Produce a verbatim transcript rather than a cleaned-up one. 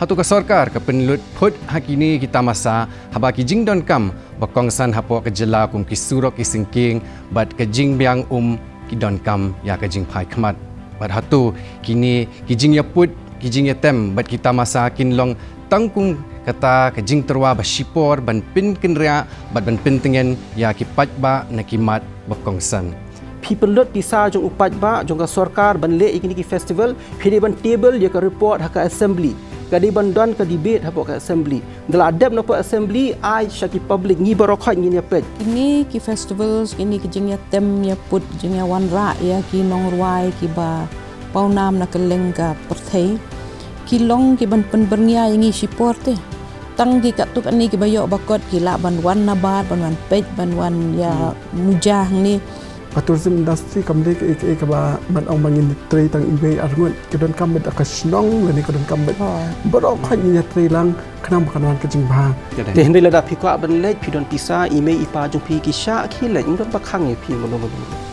Hato ka sorkar ka pynlut phut ha kine ki tamasa haba ki jingdonkam ba kongsan hapoh ka jylla kum ki surok ki syngkien bad ka jingbiang um ki donkam ïa ka jingphai khmat? Bad hato kine ki jingïaput, ki jingïatem bad ki tamasa kin long tang kum kata ka jingtyrwa ba shipor ban pynkynriah bad ban pyntngen ïa ki paidbah na ki mat ba kongsan? Phi pynlut pisa jong u paidbah jong ka sorkar ban leh ïa kine ki festival, phi dei ban table ïa ka report ha ka assembly. Ka dei ban don ka debate hapoh ka assembly. Ynda la dep na poh assembly, ai sha ki public, ngi baroh khoit ngin ïa peit. Kine ki festivals, kine ki jingïatem, ïaput, jingïawanrah ïa ki nongrwai kiba pawnam na kylleng ka pyrthei, ki long ki ban pynbyrngia ïa ngi shipor te. Tang ki katto katne kiba ïoh ba kot ki lah ban wan nabar, ban wan peit, ban wan ïa muja hangne. Ka tourism industry kam dei kaei kaei kaba ban ong ba ngin trei tang iwei ar ngut. Ki donkam beit da ka shnong lane ki donkam beit baroh khoit ngin ïa trei lang khnang ba kan wan ka jingbha. Te hynrei lada phi kwah ban leit, phi don pisa, i mei i pa jong phi ki shah ki leit, ym don ba khang ïa phi mano mano.